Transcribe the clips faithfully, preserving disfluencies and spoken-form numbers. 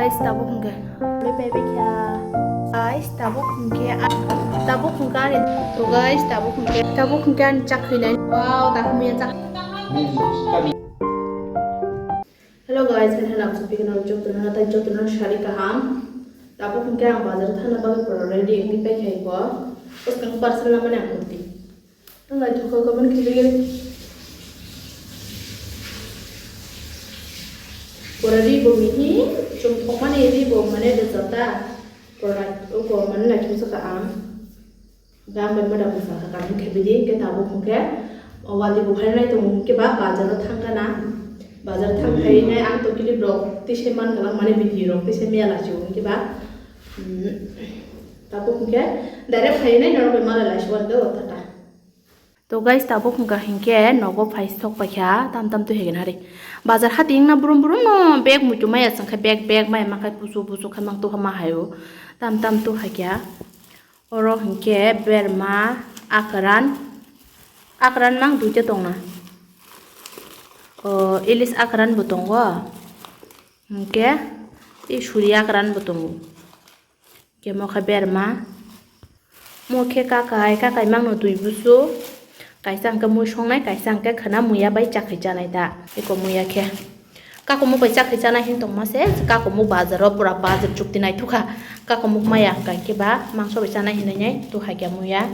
Guys, tabuk hwnkhe. Bye bye kha. Guys, tabuk hwnkhe a-, tabuk hwnkhe ani, to guys, tabuk hwnkhe, tabuk hwnkhe ani chak khainai. Wow, tabuk mia chak. Hello guys, ani hwnam Sophie Khanal, jotono nathai jotono sari kaham. Tabuk hwnkhe ang bazar thangna bagwi pura ready wngwi paikha iko. Bwskang parcel namani ang kurti. Ang naithok kha, comment khe bigiri. Pura ri bo mihi, chum thokmani ri bo mane de jata. Pura, o bo mane naithok kha ang. Gam bai moda bwsa kha kami khe bidi, khe tabuk hwnkhe, o wadi bo phainai tongo hwnkhe ba bazar o thangkha na. Bazar thang phainai ang to kili rok tisa man galang mane bidi rok tisa mia lachi hwnkhe ba. Hmm. Tabuk hwnkhe direct phainai norok bai malai lachi wan do tata. To guys, tabuk hwnkha hinkhe nogo phai sok paikha, tam tam twi haigen hari. Bazar hati wngna brum brum no bag muitu maya chwngkha, bag bag maya makhai pusu pusu khai mang tuha ma haio. Tam tam tu haikha. Oro hinkhe berma, akran, akran mang duita tongna. O, ilis akran bo tongo. Hinkhe tei suri akran bo tongo. Khe mo khe berma. Mo khe kakai, kakai mangno twi busu. Kaisa hwnkhe mui songnai, kaisa hwnkhe khwna muya bai chakhwi chanai ta. Eko muya khe. Kakomuk bai chakhwi chanai hin tongma se, kakomuk bazar o pura bazar chukti naithokha. Kakomuk maya hwnkha khe ba mangso bai chanai hinwi nai tu hai khe muya.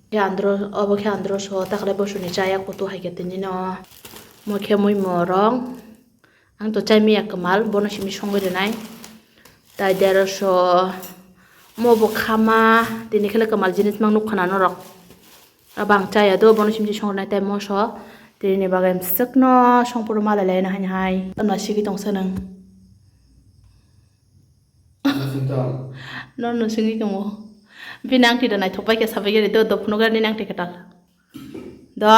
Khe andro, obo khe andro so, takhle bosoni chaya kutu hai khe tini no. Mo khe mui morong. Ang to chai miya kwmal, bono simi songwi rwnai. Tai deroso mo bo khama, tini khele kwmal jinis mang nukha na norok. Abo ang chaya do, bono simi song rwnai tai moso. Tini bagwi swkno songphuru malai laina haini hai. Tamna sigwi tongsa nang. Norno singwi tongo. Bini angti da naithok bai khe sabai gari do, do phunukgari nini angti kwtal. Do.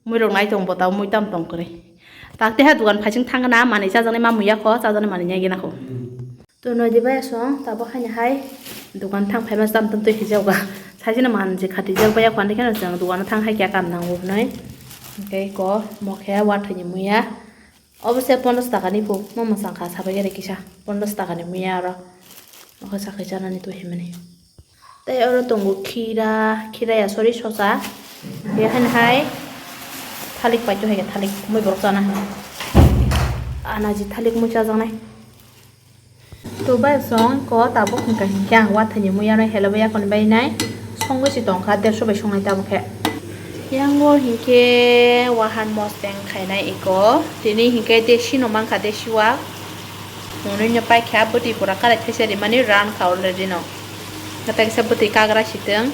Mui rok nai tong bota mui tam tong kwrwi. Tak teha dugan phaising thangna manwi chajaknai ma muya kho, chajaknai manwi nai gena kho. To noi di bai song tabo haini hai dugan thang phaima tam tam twi hijau ga. Saisina manji khati jak bai kho ani kheno jang dugan thang hai kya kam nango hnai. Tei ko mokhe wathani muya. Obo se pondos taka ni pu, mo mwsang kha sabai gere kisa pondos taka ni muya oro. Oho sakai chanani tu himani. Tei oro tongo khira, khira ya sorry sosa. Ye han hai thalik pai tu hai thalik mui borok chana hai. Anaji thalik mui chajaknai. To bai song ko tabuk hwnkha hinkhe ang wathani muya no hello bai yakoni bai nai songwi si tongkha derso bai songnai tabuk khe. Yango hinkhe wahan mosteng khainai iko tini hinkhe desi no mankha desi wak hwnwi no paikha bwtwi pura karai thaisa rimani ran kha already no. Katai kisa bwtwi kagra sitwng.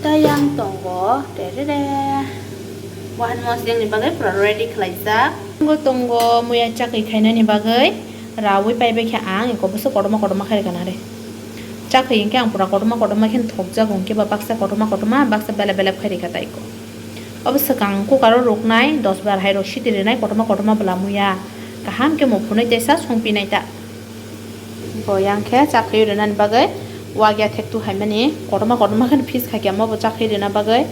Tei yang tongo, terere. Wahan mosdeng ni bagwi pura ready khlaijak. Tongo, tongo, muya chakwi khainani bagwi rawi paibai khe ang eko bwswk kotorma kotorma khe rwkha nare. Chakwi hinkhe ang pura kotorma kotorma khe thokjak, hinkhe ba baksa kotorma kotorma, baksa belep belep khe rwkha tai eko. Obo swkang cooker o rwknai, dos bar hai rok siti rwnai, kotorma kotorma bwla muya. Kaham khe muphunwi teisa songpinai ta. Bo yang khe chakri rwnani bagwi wagya thektu haimani kotorma kotorma khe piece khaikya omo bo chakri rwna bagwi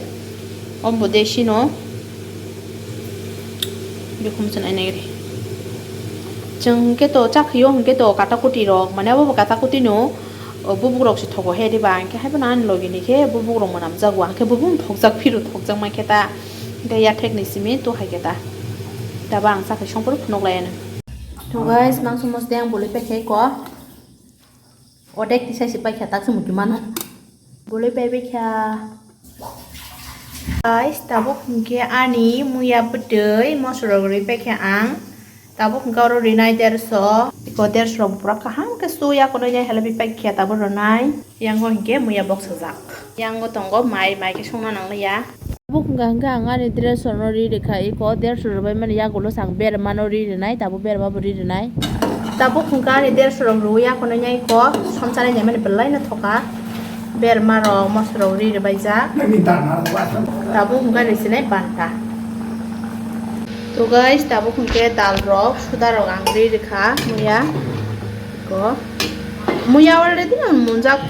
omo bo desi no bikhum chwng ainai ri. Chwng hwnkhe to chakri o hwnkhe to kata kuti rok mane obo bo kata kuti no bubuk rok se thogo he diba hwnkhe haibo ani logi ni khe bubuk rok mwnam jak wa hwnkhe bubuk thokjak phiru thokjak mai khe ta hwnkhe yathek ni simi to hai khe ta tabo ang chakri songphuru phunuk lai anw. To guys, mangso mosde ang boloi paikha iko. Odek tisai se paikha, tak se muitu mano. Boloi paibai kha. Guys, tabuk hwnkhe ani muya bwtwi mosoro rwi paikha ang. Tabuk hwnkhe oro rinai derso. Iko derso rok pura kaham khe suya kono ya helai paikha tabuk ronai. Yango hinkhe muya box sajak. Yango tongo mai, mai khe songna nangliya. Tabuk hwnkha hwnkhe ang ani dress rokno ri rwkha, iko derso rwbai mani yagulo sang berma no ri rwnai, tabuk berma bo ri rwnai. Tabuk hwnkha ani derso rok rwui yakono nya iko somsani naimani belai no thoka. Berma rok moso rok ri rwbaijak. Tabuk hwnkha ani sinai banta. To guys, tabuk hwnkhe dal rok, suda rok ang ri rwkha muya. Ko. Muya already no munjak.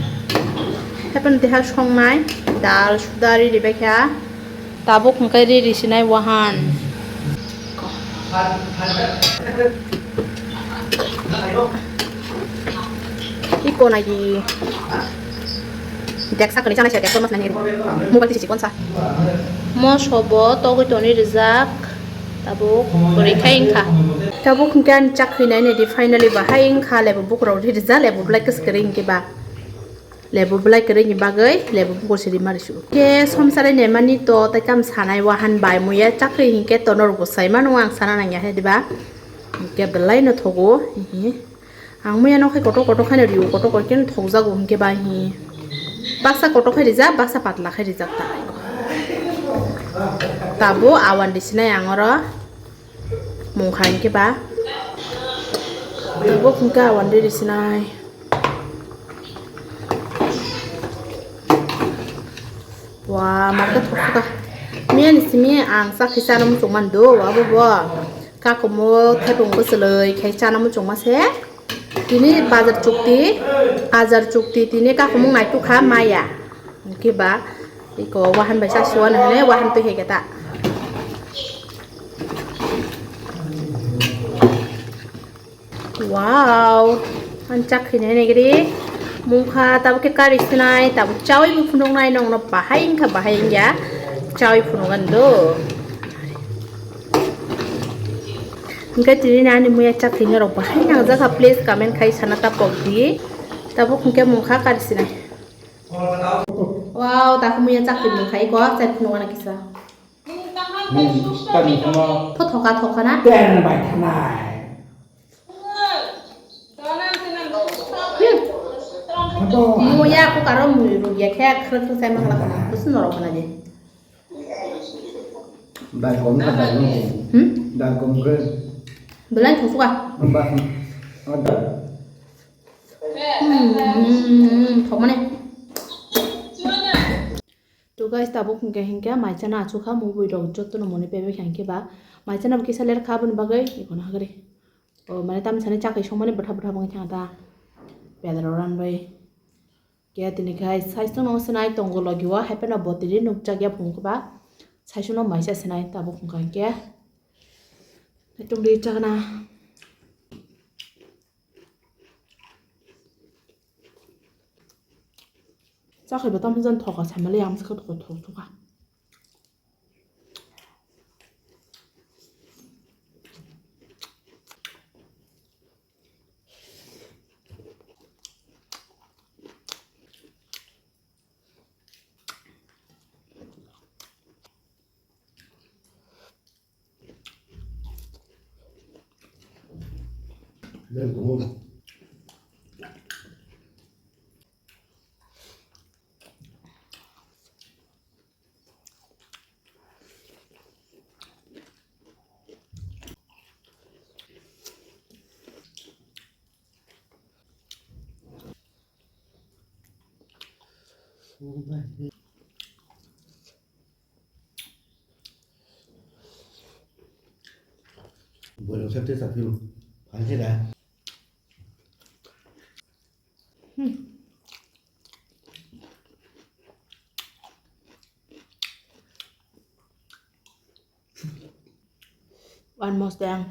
Happen deha songnai. Dal suda ri ribai kha. Tabuk hwnkhe ri ri sinai wahan. Ko. Ko. Ko nai di. Deksa kwrwi chana se deksa mas nani. Mobile tisi konsa. Moso bo togwi toni rijak. Tabuk kwrwi khai wngkha. Tabuk hwnkhe ani chakri nai nai di finally bahai wngkha lebu bukurok rijak lebu belai kwswk kwrwi hwnkhe ba. Lebu belai kwrwi ni bagwi lebu bukur siri mari su. Ke somsari nemani to tai kam sanai wahan bai muya chakri hwnkhe tono rwbo sai mano ang sana nangya he diba. Hwnkhe belai no thogo. Ang muya no khai kotor kotor khai no riu, kotor kotor khe no thokjago hwnkhe ba hi. Baksa kotor khai rijak, baksa patla khai rijak ta. Tabo awan di sinai ang oro mung khai hwnkhe ba. Tabo hwnkhe awan di sinai. Wa, market thoksuka. Miya ni simi ang sakhi chana muchung man do, wa bo bo. Kakumo thepung bwswlwi khai chana muchung ma se. Tini bazar chukti, bazar chukti tini kakumung nai tukha maya. Hwnkhe ba, iko wahan bai sa suwa na hene, wahan twi hai khe ta. Wow, ang chak khainai nai gri. Mungkha tabuk khe kari sinai, tabuk chawi bo phunuk nai nong no bahai wngkha, bahai wngya. Chawi phunuk an do. Hingke tini nani muya chak khainai rok bahai nang jakha, please comment khai sana ta pok di. Tabuk hingke mungkha kari sinai. Wow, tak muya chak khainai khai ko, chai phunuk ana kisa. Hmm, tak ni sama. Pho thoka thoka na? Ten bai thanai. Muya ko karo mui ruk ya khe khre khre sai ma khala khana. Kusun norok khana je. Dai kom kha dai no. Hmm? Dai kom khe. Belai thosuka. Ba. Ada. Hmm, hmm, hmm, thokmani. To guys, tabuk hingke hingke mai chana achukha, mubui rok jotono moni pebek hingke ba mai chana bo kisa ler kha aboni bagwi ikono hagre. O mane tamni sani chakai songmani bwtha bwtha bo wngkha ta bedro ranbai. Khe tini khai saichung no swnai tongo logi o, hai phano botiri nukjak ya phunuk ba saichung no maisa swnai tabuk hingka hingke. Tongri chakna. Chakhai bo tamo jani thoka saimali ang sakha thok thok thokha. Borok sa tei sa phiro. Phai khe da. Hmm. One more thing.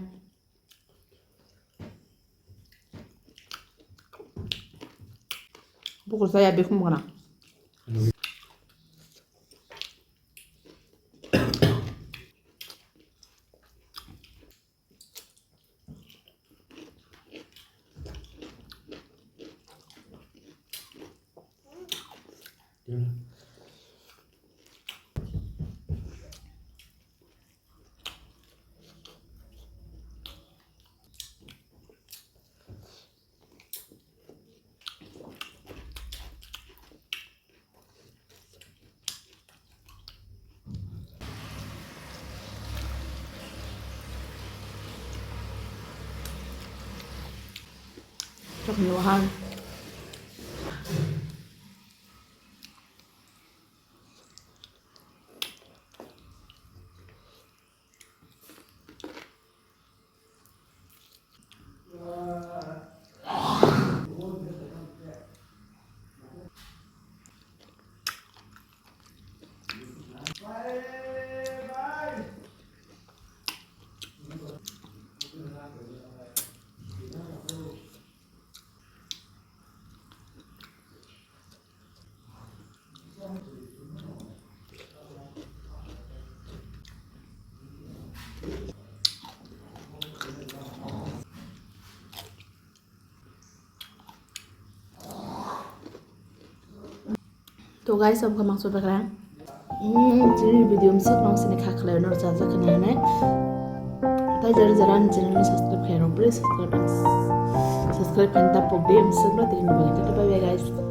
Bukur saya bikhum kana. Chakni wahan. To guys, omo khe mangso bagra. Hmm, chini video msik nong sini kha khlai no cha cha khna ne. Tai jara jara ni channel ni subscribe khai rok, please subscribe. Subscribe khai ta pok de msik no tini bagi. Tata bye bye guys.